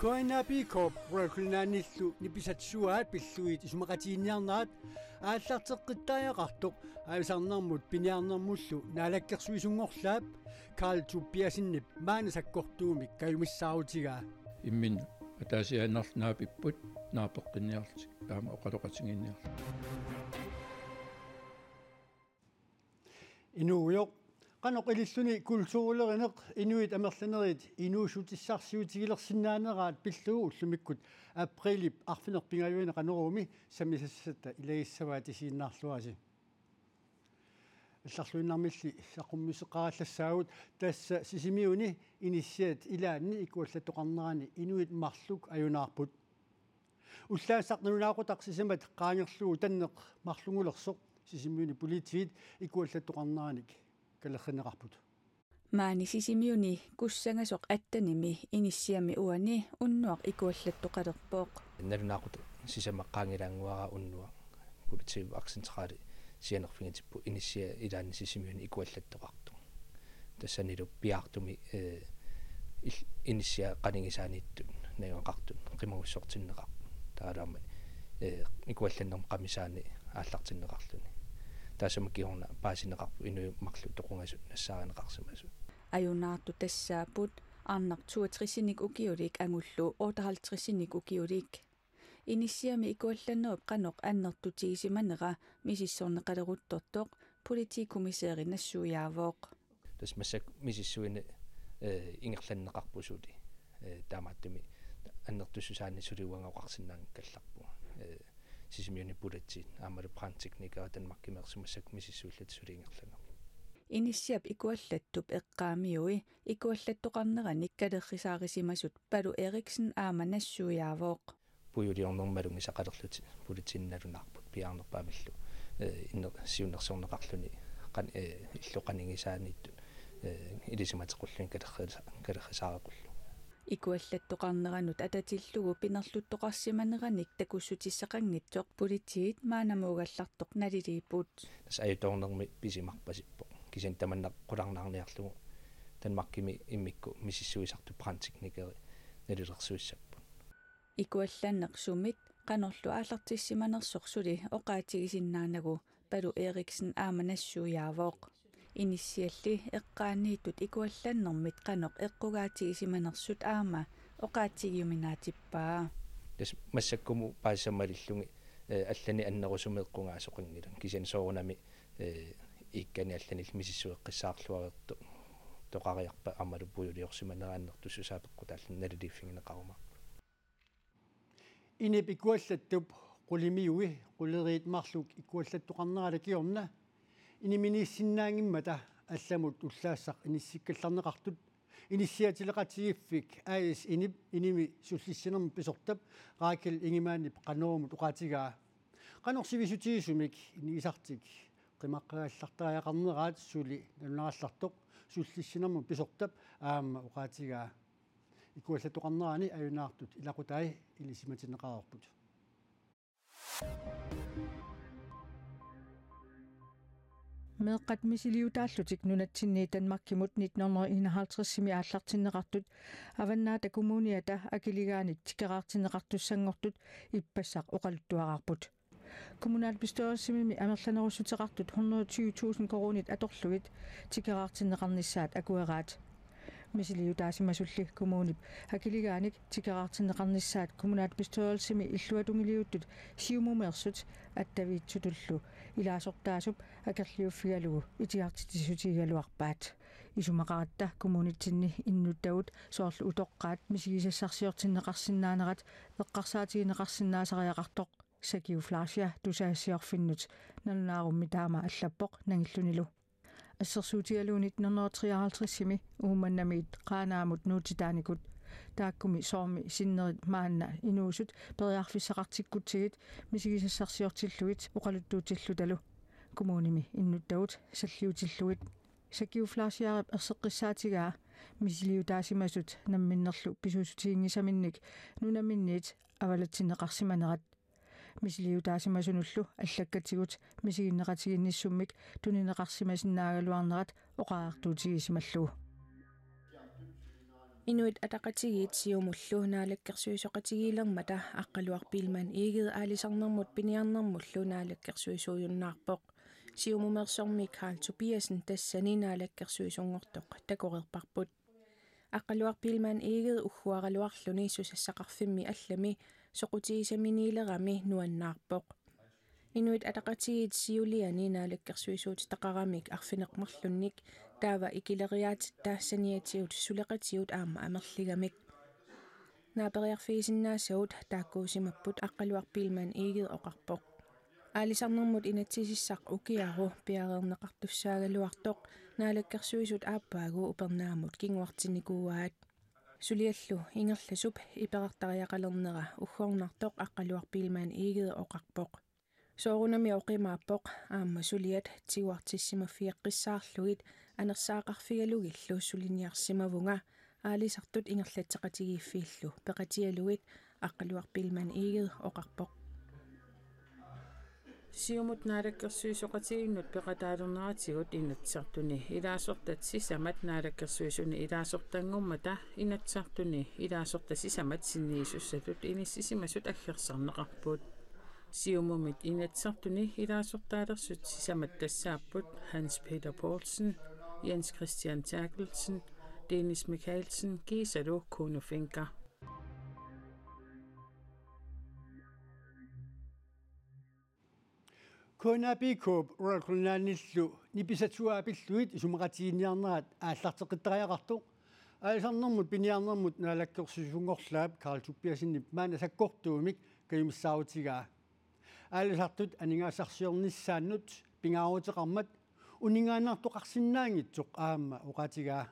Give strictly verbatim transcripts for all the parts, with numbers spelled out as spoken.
K N A B Corp Royal Greenlandillu nipisat suaat pillugit isumaqatiginninniarnerat aallarteqqittariaqartoq aalisarnermut piniarnermullu naalakkersuisunngorlaap Karl Tobiassenip maani sakkortuumik kajumissaarutigaa. Imminnut ataasiaannarlu naapipput naapeqqinniarlutik taama oqaloqatiginninniarlutik. Inuugujoq, qanoq ililluni kulturilerineq inuit amerlanerit inuussutissarsiutigilersinnaaneraat pillugu ullumikkut aprilip arfineq-pingajuani Qanoruumi sammisassatta ilagissavaat isiginnaarluarisi. Allarluinnarmilli saqqummiusseqarallassaagut, tassa Sisimiuni inissiat ilaanni ikuallattoqarnerani inuit marluk ajunaarput. Ullaassaq nalunaaqutaq sisamat qaangerlugu tanneq marlunngulersoq Sisimiuni politiit ikuallattoqarneranik kalerrinneqarput. Maani Sisimiuni kussangasoq attenimi inissiami uani unnuaq ikuallattoqalerpoq. Nalunaaqutaq sisamat qaangilaannguara unnuaq politiit vagtcentrali sianerfigitipput inissiat ilaanni Sisimiuni ikuallattoqartoq. Tassanilu piaartumik, eh, il-, inissiat qanigisaaniittut najugaqartut qimagussortinneqarput. Taalaammat, eh, ikuallannermut qamisaani aallartinneqarluni. Taassuma kingorna paasineqarpoq inuit marluk toqungasut nassaarineqarsimasut. Ajunaartut tassaapput arnaq toogtresinik ukiulik angullu otteoghalvtredsinik ukiulik. Inissiami ikuallannerup qanoq annertutigisimanera misissorneqaleruttortoq politikommissæri nassuiaavoq. Tassa massakkut misissuineq, eh, ingerlanneqarpoq suli. Eh, taamaattumik annertussusaani suli uanga oqarsinnaanngikkallarpunga. Eh, Sisimiuni politiit aammalu brandteknikerit Danmarkimiittut massakkut misissuillutik suli ingerlanerupput. Inissiap ikuallattup eqqaamiui ikuallattoqarneranik kalerrisaarisimasut Palu Eriksen aamma nassuiaavoq. Puiuliornermut malugisaqalerlutik politiinut nalunaarput piaarnerpaamillu, eh, inner-, siunnersorneqarluni qan-, eh, illu qanigisaaniittut, eh, ilisimateqqulluni kalerrisa-, kalerrisaareqqulluni. Ikuallattoqarneranut atatillugu pinerluttoqarsimaneranik takussutissaqanngitsoq politiit maannamuugallartoq naliliipput. Tassa ajutoornermi pisimarpasippoq. Kisianni tamanna qularnaarniarlugu Danmarkimi immikkut misissuisartut brandteknikeri nalilersuissapput. Ikuallanneq sumit qanorlu aallartissimanersoq suli oqaatigisinnaanagu Palu Eriksen aamma nassuiaavoq. Inissialli eqqaaniittut ikuallannermit qanoq eqqugaatigisimanersut aamma oqaatigiuminaatippaa. Tassa massakkumut paasisama malillugit, eh, allanik annerusumik eqqugaasoqanngilaq. Kisianni soorunami, eh, iikkani allanillu misissueqqissaarluartoq toqariarpat aammalu puiuliorsimanera annertussusaa peqqutaalluni naliliiffigineqarumaarpoq. Inip ikuallattup qulimiui quleriit marluk ikuallattoqarnerata kingorna iniminiissinnaanngimmata allamut ullaassaq inissikkallarneqartut Inissiaatileqatigiiffik A/S Inip inimi sullissinermut pisortap Rachel Ingemannip Qanoruumut oqaatigaa. Qanoq sivisutigisumik inigisartik qimaqqagallartariaqarneraat suli nalunarallartoq sullissinermut pisortap aamma oqaatigaa. Ikuallattoqarnerani ajunaartut ilaqutai ilisimatinneqareerput. Meeqqat misiliutaallutik nunatsinniit Danmarkimut nitten hundrede enoghalvtredsimi aallartinneqartut Avannaata Kommuniata akiligaanit tikeraartinneqartussanngortut ippassaq oqaluttuaraarput. Kommunalbestyrelsimi amerlanerussuteqartut hundrede tyve tusind koruunit atorlugit tikeraartinneqarnissaat akueraat. Misiliutaasimasulli kommunip akiligaanit tikeraartinneqarnissaat kommunalbestyrelsimi illuatungiliuttut Siumumeersut attaviitsutullu ilaasortaasup akerliuffigalugu itigartitsissutigigaluarpaat. Isumaqaratta kommunitsinni innuttagut soorlu utoqqaat misigisassarsiortinneqarsinnaanerat eqqarsaatigineqarsinnaasariaqartoq Sakiu Fleischer tusagassiorfinnut nalunaarummi taama allappoq nangillunilu. Assersuutigalugu nitten hundrede treoghalvtredsimi Uummannamiit Qaanaamut nuutitaanikut taakkumi soormi sinnerit maanna inuusut periarfissaqartikkutsigit misigisassarsiortillugit oqaluttuutillutalu kommunimi innuttagut salliutillugit. Sakiu Fleischerip erseqqissaatigaa misiliutaasimasut namminnerlu pisuussutiginngisaminnik nunaminniit avalatsinneqarsimanerat. Misiliutaasimasunullu allakkatigut misiginneqatigiinnissummik tunineqarsimasinnaagaluarnerat oqariartuutigisimallugu. Inuit Ataqatigiit Siumullu naalakkersuisoqatigiilermata Aqqaluaq Biilmann Egede aalisarnermut piniarnermullu naalakkersuisuujunnaarpoq. Siumumeersormi Karl Tobiassen tassani naalakkersuisunngortoq takoreerparput. Aqqaluaq Biilmann Egede ugguaraluarluni susassaqarfimmi allami soqutigisaminiilerami nuannaarpoq. Inuit Ataqatigiit siuliani naalakkersuisuutitaqaramik arfineq-marlunnik taava ikileriaatitta saniatigut suleqatigut aamma amerligamik. Naaperiarfigisinnaasagut taakkuusimapput Aqqaluaq Biilmann Egede oqarpoq. Aalisarnermut inatsisissaq ukiaru piareerneqartussaagaluartoq naalakkersuisut aappaagu upernaamut kinguartinnikuuaat. Suliallu ingerlasup iperartariaqalernera uggornartoq Aqqaluaq Biilmann Egede oqarpoq. Soorunami oqimaappoq aamma suliat tiguartissimaffigeqqissaarlugit anersaaqarfigalugillu suliniarsimavunga aalisartut ingerlatseqatigiiffiillu peqatigalugit, Aqqaluaq Biilmann Egede oqarpoq. Siumut naalakkersuisoqatigiinnut peqataalerneratigut Inatsisartuni ilaasortat sisamat naalakkersuisuni ilaasortanngormata Inatsisartuni ilaasortat sisamat sinniisussatut inissisimasut aggersarneqarput. Siumumit Inatsisartuni ilaasortaalersut sisamat tassaapput Hans Peter Poulsen, Jens Christian Terkelsen, Dennis Michaelsen kiisalu Kuno Fencker. K N A P K-p Royal Greenlandillu nipisatsuaa pillugit isumaqatiginninniarnerat aallarteqqittariaqartoq aalisarnermut piniarnermut naalakkersuisunngorlaap Karl Tobiassenip maanna sakkortuumik kajumissaarutigaa. Aalisartut aningaasarsiornissaannut pingaaruteqarmat uninngaannartoqarsinnaanngitsoq aamma oqaatigaa.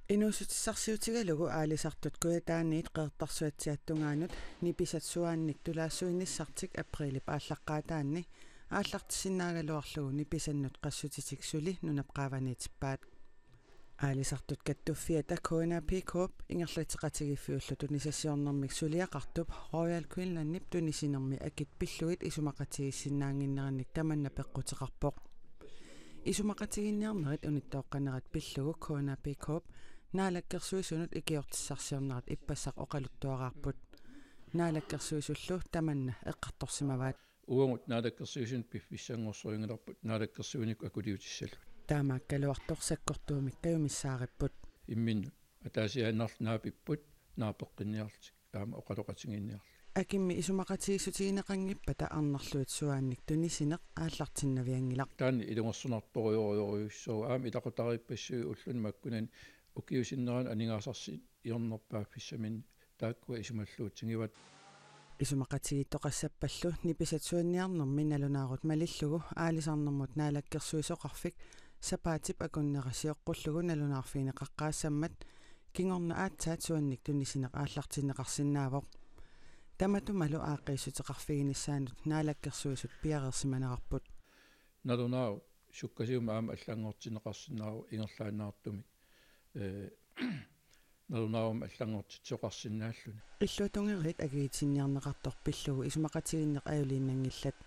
Inuussutissarsiutigalugu aalisartut Kujataaniit Qeqertarsuatsiaat tungaanut nipisatsuaannik tulaassuinissartik apriilip aallaqqaataanni aallartissinnaagaluarlugu nipisannut qassutitik suli nunap qaavaniitippaat. Aalisartut kattuffiata K N A P K-p ingerlatseqatigiiffiullu tunisassiornermik suliaqartup Royal Greenlandip tunisinermi akit pillugit isumaqatigiissinnaannginnerannik tamanna peqquteqarpoq. Isumaqatiginninniarnerit unittooqqanerat pillugu K N A P K-p naalakkersuisunut ikiortissarsiornerat ippassaq oqaluttuaraarput. Naalakkersuisullu tamanna eqqartorsimavaat. Uagut naalakkersuisunut piffissanngorsuunngilarput naalakkersuinikkut akuliutissallugit. Taamaakkaluartoq sakkortuumik kajumissaaripput. Imminnut ataasiaannarlu naapipput naapeqqinniarlutik aamma oqaloqatigiinniarlugit. Akimmi isumaqatigiissutigineqanngippata arnarluit suaannik tunisineq aallartinnavianngilaq. Taanna ilungersunartorujorujorujussuuvoq aamma ilaqutariippassuit ulluni makkunani ukiup sinnerani aningaasarsiornerpaaffissaminni taakkua isumalluutigivat. Isumaqatigiittoqassappallu nipisatsuanniarnermi nalunaarut malillugu aalisarnermut naalakkersuisoqarfik sapaatip akunnera sioqqullugu nalunaarfigineqaqqaassammat kingorna aatsaat suannik tunisineq aallartinneqarsinnaavoq. Tamatumalu aaqqiissuteqarfiginissaannut naalakkersuisut piareersimanerarput. Nalunaarut sukkasuumik aamma allanngortinneqarsinnaavoq ingerlaannartumik. Ee, nalunaarummi allanngortitsisoqarsinnaalluni. Illuatungeriit akigitinniarneqartoq pillugu isumaqatigiinneq ajuliinnanngillat.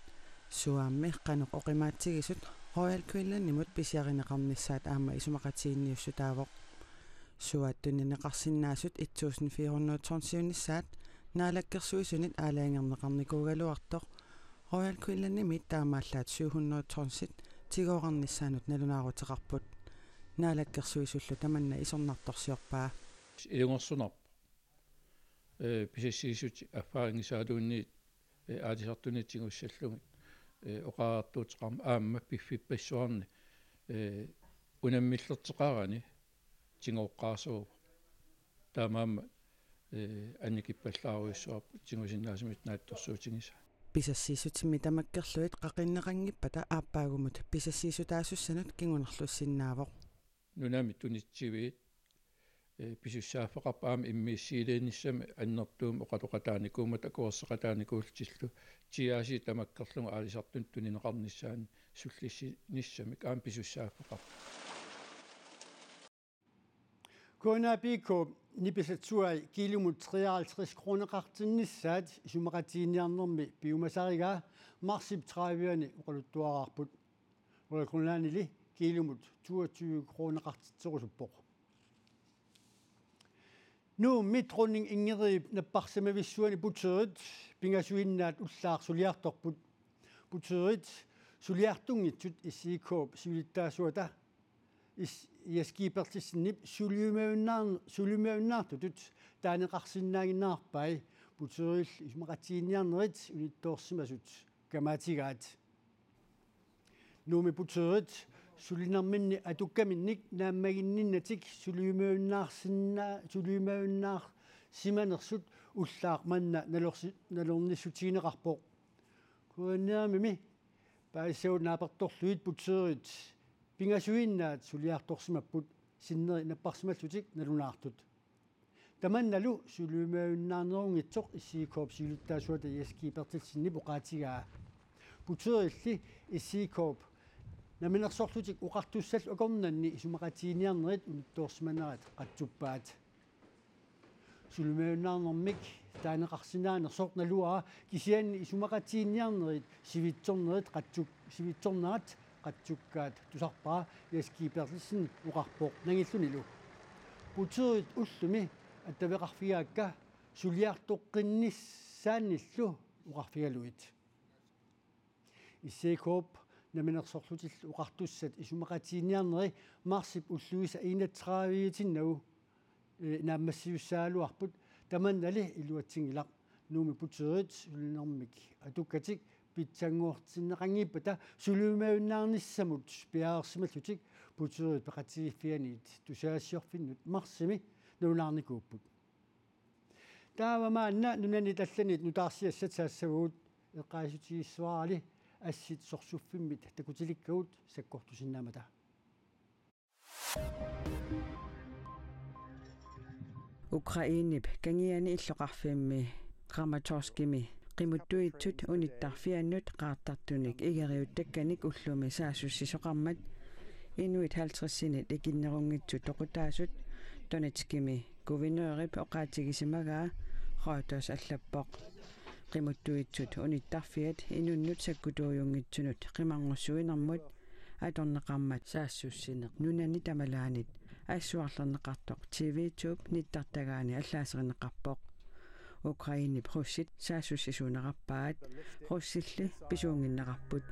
Suaammi qanoq oqimaatsigisut Royal Greenlandimut pisiarineqarnissaat aamma isumaqatiginniussutaavoq. Suaat tunineqarsinnaasut et tusind fire hundrede tonsiunissaat naalakkersuisunit aalajangerneqarnikuugaluartoq Royal Greenlandimi taamaallaat syv hundrede tonsit tigoorarnissaannut nalunaaruteqarput. Naalakkersuisullu tamanna isornartorsiorpaa. Ilungersunarpoq. Ee, pisassiissut affaanngisaaluunniit, ee, aalisartuni tigussallugit, ee, oqariartuuteqarmat aamma piffippassuarni, ee, unammillerteqarani tigooqqaarsuuvoq. Taamaammat, ee, annikippallaarujussuarput tigusinnaasumik naatsorsuutigisaa. Pisassiissutimmi tamakkerlugit qaqinneqanngippata aappaagumut pisassiissutaasussanut kingunerlussinnaavoq. Nunami tunitsiviit, ee, pisussaaffeqarput aamma immiussiiliinissamik annertuumik oqaloqataanikuummata akuerseqataanikuullutillu T R C tamakkerlugu aalisartunut tunineqarnissaanut sullissinissamik aamma pisussaaffeqarput. K N A P K-p nipisatsuai kiilumut treoghalvtreds kroneqartinnissaat isumaqatiginninniarnermi piumasarigaa marsip tredive-ani oqaluttuaraarput. Royal Greenlandili kiilumut toogtyve kroneqartitserusuppoq. Nuummi dronning Ingridip napparsimavissuani puteerit pingasuinnaat ullaaq suliartorput. Puteerit suliartunngitsut S I K-p siulittaasuata Is-, Jess G. Berthelsenip suliumajunnaar-, suliumajunnaartutut taaneqarsinnaannginnerarpai puteerilli isumaqatigiinniarnerit unittoorsimasut kamaatigaat. Nuummi puteerit sulinerminni atukkaminnik naammaginninnatik suliumajunnaarsinna-, suliumajunnaarsimanersut ullaaq manna nalorsi-, nalornissutigineqarpoq. Kuanniamimi paasisavut naapertorlugit puteerit pingasuinnaat suliartorsimapput sinneri napparsimallutik nalunaartut. Tamannalu suliumajunnaarnerunngitsoq S I K-p siulittaasuata Jess G. Berthelsenip oqaatigaa. Puteerilli S I K-p namminersorlutik oqartussallu akornanni isumaqatigiinniarnerit unittoorsimanerat qatsuppaat. Suliumajunnaarnermik taaneqarsinnaanersoq naluara kisianni isumaqatigiinniarnerit sivitsornerit qatsuk-, sivitsornerat qatsukkaat tusarpara Jess G. Berthelsen oqarpoq nangillunilu. Puteerit ullumi attaveqarfigaakka suliartoqqinnissaannillu oqarfigalugit. S I K-p namminersorlutillu oqartussat isumaqatigiinniarneri marsip ulluisa enogtredive-itinnagu, eh, naammassiussagaluarput tamannali iluatsinngilaq. Nuummi puteerit sulinermik atukkatik pitsanngortinneqanngippata suliumajunnaarnissamut piareersimallutik puteerit peqatigiiffianiit tusagassiorfinnut marsimi nalunaarnikuupput. Taava maanna nunanit allanit nutaarsiassat saassavagut, eqqaasitsissavara assit sorsuffimmit takutilikkagut sakkortusinnaammata. Ukrainep kangiani illoqarfimmi Kramatorskimi qimuttuitsut unittarfiannut qaartartunik igeriuttakkanik ullumi saassussisoqarmat inuit halvtredsinit ikinnerunngitsut toqutaasut Donetskimi guvernørip oqaatigisimagaa Reuters allappoq. Qimuttuitsut unittarfiat inunnut sakkutuujunngitsunut qimarngussuinermut atorneqarmat saassussineq nunani tamalaanit assuarlerneqartoq T V to-p nittartagaani allaaserineqarpoq. Ukrainep russit saassussisuunerarpaat, russilli pisuunnginnerarput.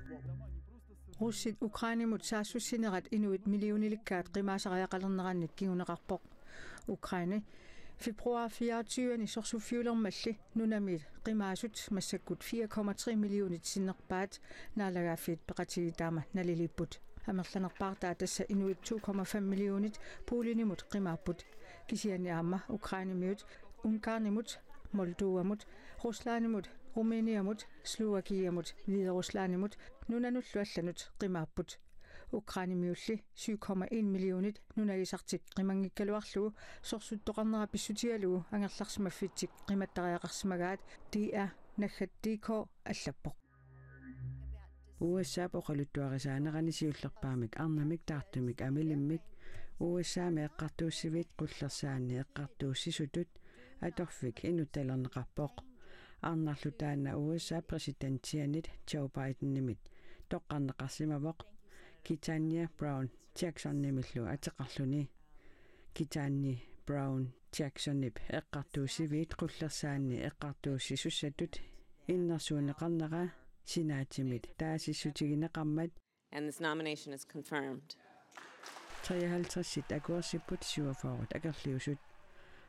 Russit Ukrainemut saassussinerat inuit millionilikkaat qimaasariaqalernerannik kinguneqarpoq. Ukraine februar fireogtyve-ani sorsuffiulermalli nunami qimaasut massakkut fire komma tre millionit sinnerpaat Naalagaaffiit Peqatigiit taama naliliipput. Amerlanerpaartaat tassa inuit to komma fem millionit Polenimut qimaapput. Kisianni aamma Ukrainemiut, Ungarnimut, Moldovamut, Ruslandimut, Rumæniamut, Slovakiamut, Hvideruslandimut nunanullu allanut qimaapput. Ukrainemiulli syv komma en millionit nunagisartik qimanngikkaluarlugu sorsuttoqarnera pissutigalugu angerlarsimaffitsik qimattariaqarsimagaat D R naggat D K allappoq. U S A-p oqaluttuarisaanerani siullerpaamik arnamik taartumik amilimmik U S A-mi eqqartuussiviit qullersaanni eqqartuussisutut atorfik inuttalerneqarpoq. Arnarlu taanna U S A-p præsidentianit Joe Bidenimit toqqarneqarsimavoq Ketanji Brown Jacksonimillu ateqarluni. Ketanji Brown Jacksonip eqqartuussiviit qullersaanni eqqartuussisussatut innersuunneqarnera senaatimit taasissutigineqarmat And this nomination is confirmed. Treoghalvtredsit akuersipput syvogfyrre akerliusut.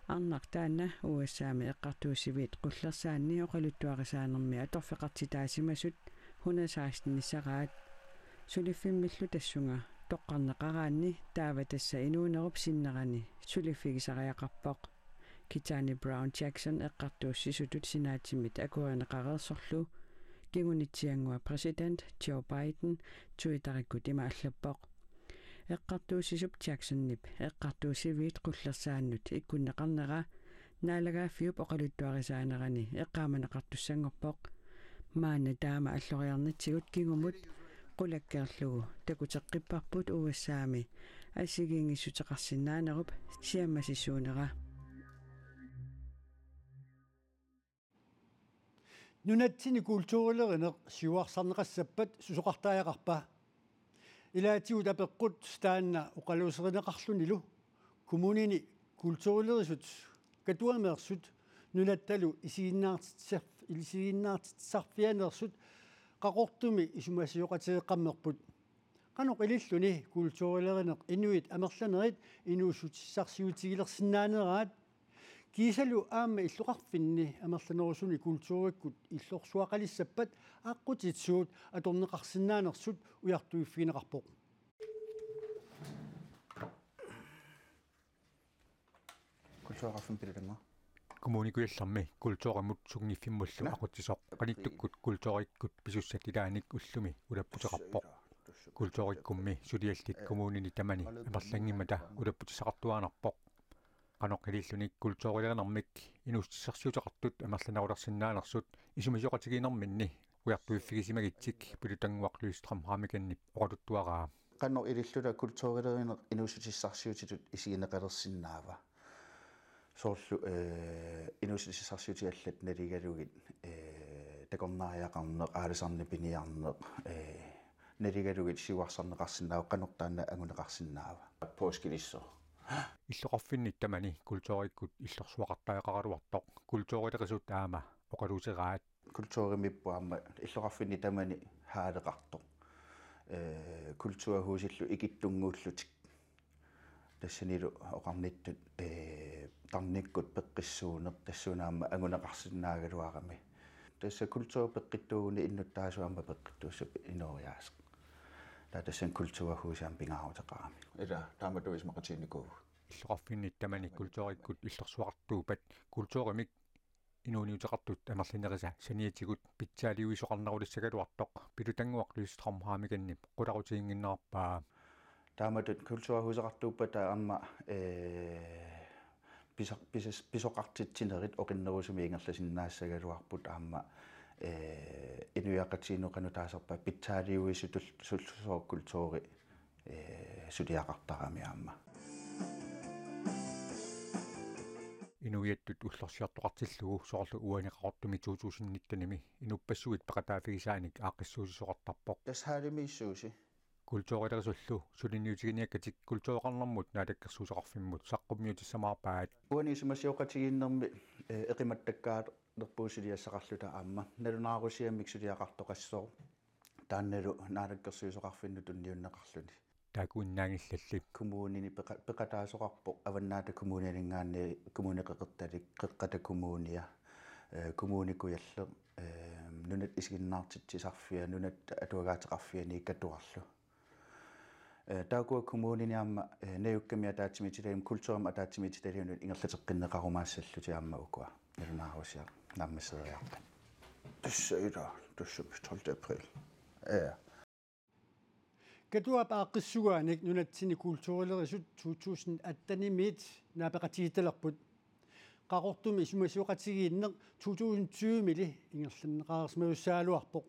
Arnaq taanna U S A-mi eqqartuussiviit qullersaanni oqaluttuarisaanermi atorfeqartitaasimasut hundrede sekstenissaraat. Suliffimmillu tassunga toqqarneqaraanni taava tassa inuunerup sinnerani suliffigisariaqarpoq. Ketanji Brown Jackson eqqartuussisutut senaatimit akuerineqareersorlu kingunitsiannguaq præsident Joe Biden Twitterikkut ima allappoq: Eqqartuussisup Jacksonip eqqartuussiviit qullersaannut ikkunneqarnera naalagaaffiup oqaluttuarisaanerani eqqaamaneqartussanngorpoq. Maanna taama alloriarnitsigut kingumut qulakkeerlugu takuteqqipparput U S A-mi assigiinngissuteqarsinnaanerup siammasissuunera. Nunatsinni kulturilerineq siuarsarneqassappat susoqartariaqarpa? Ilaatigut apeqqut taanna oqaluuserineqarlunilu kommunini kulturilerisut Katuameersut nunattalu isiginnaartitsisarf-, isiginnaartitsisarfianeersut Qaqortumi isumasioqatigeeqqammerput. Qanoq ililluni kulturilerineq inuit amerlanerit inuussutissarsiutigilersinnaaneraat, kiisalu aamma illoqarfinni amerlanerusuni kulturikkut illorsuaqalissappat aqqutitsuut atorneqarsinnaanersut ujartuiffigineqarpoq. Kultureqarfimmi pilutannguaq. Kommune Kujallermi kulturimut sunngiffimmullu Nå. Aqutsisoq qanittukkut kulturikkut pisussat ilaannik ullumi ulapputeqarpoq. Kulturikkummi suliallit kommunini tamani amerlanngimmata ulapputissaqartuaannarpoq. Qanoq ililluni kulturilerinermik inuussutissarsiuteqartut amerlanerulersinnaanersut isumasioqatigiinnerminni ujartuiffigisimagitsik Pilutannguaq Lystrøm Hammikennip oqaluttuaraa. Qanoq ililluta kulturilerineq inuussutissarsiutitut isigineqalersinnaava? Soorlu, eh, inuussutissarsiutit allat naligalugit, eh, takornariaqarneq, aalisarneq piniarneq, eh, naligalugit siuarsarneqarsinnaavoq, qanoq taanna anguneqarsinnaava? Poorskilissooq. Illoqarfinni tamani kulturikkut illorsuaqartariaqaraluartoq kulturilerisut aamma oqaluuseraat. Kulturimiippoq aamma illoqarfinni tamani haaleqartoq. Eh, kulturhusillu ikittunnguullutik. Tassanilu oqarnittut, eh, tarnikkut peqqissuuneq tassuuna aamma anguneqarsinnaagaluarami. Tassa kulturi peqqittuuguni innuttaasut aamma peqqittuussappat inooriaaseq. Taava tassani kulturhusi aamma pingaaruteqarami. Ila, taamatut isumaqatigiinnikuuvugut. Illoqarfinni tamani kulturikkut illorsuaqartuuppat kulturimik inuuniuteqartut amerlanerisa saniatigut pitsaaliuisoqarnerulissagaluartoq Pilutannguaq Lystrøm Hammikennip qularutiginnginnerarpaa. Taamatut kulturhuseqartuuppata aamma, eh, pisa-, pisas-, pisoqartitsinerit oqinnerusumik ingerlasinnaassagaluarput aamma, eh, inuiaqatigiinnut qanoq taasarpaat pitsaaliuisutut sul-, sooq kulturi eh, suliaqartarami aamma. Inuiattut ullorsiortoqartillugu soorlu uani Qaqortumi to tusind nittenimi inuppassuit peqataaffigisaanik aaqqissuussisoqartarpoq. Tassa hallimiissuusi. Kulturilerisullu suliniutiginiakkatik kultureqarnermut naalakkersuisoqarfimmut saqqummiutissamaarpaat. Uani isumasioqatigiinnermi, eh, eqimattakkaat- nerpugut suliassaqarluta aamma nalunaarusiamik suliaqartoqassooq. Taannalu naalakkersuisoqarfinnut tunniunneqarluni. Taakkuinnaanngillalli. Kommunini peqa-, peqataasoqarpoq Avannaata Kommunianinngaanniit Kommune Qeqertalik, Qeqqata Kommunia, eh, Kommune Kujalleq, eh, Nunat Isiginnaartitsisarfia, Nunat Atuagaateqarfiani Katuarlu. Eh, taakkua kommunini aamma, eh, najukkami ataatsimiititaliami, kulturimik ataatsimiititalianut ingerlateqqinneqarumaassallutik aamma ukua. Nalunaarusiaq naammassereerpat. Tassa ila, tassa tolvte april. Ja. Katuap aaqqissugaanik nunatsinni kulturilerisut to tusind attenimiit naapeqatigiittalerput. Qaqortumi isumasioqatigiinneq to tusind tyvemili ingerlanneqareersimajussagaluarpoq.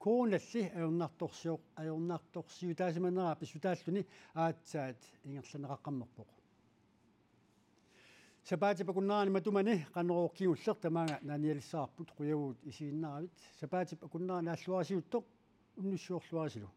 Coronalli ajornartorsioq-, ajornartorsiutaasimanera pissutaalluni aatsaat ingerlanneqaqqammerpoq. Sapaatip akunnerani matumani Qanorooq kingulleq tamaanga naanialissavarput, qujavugut isiginnaaravit. Sapaatip akunnera naalluarisiuttoq, unnussiorluarisilu.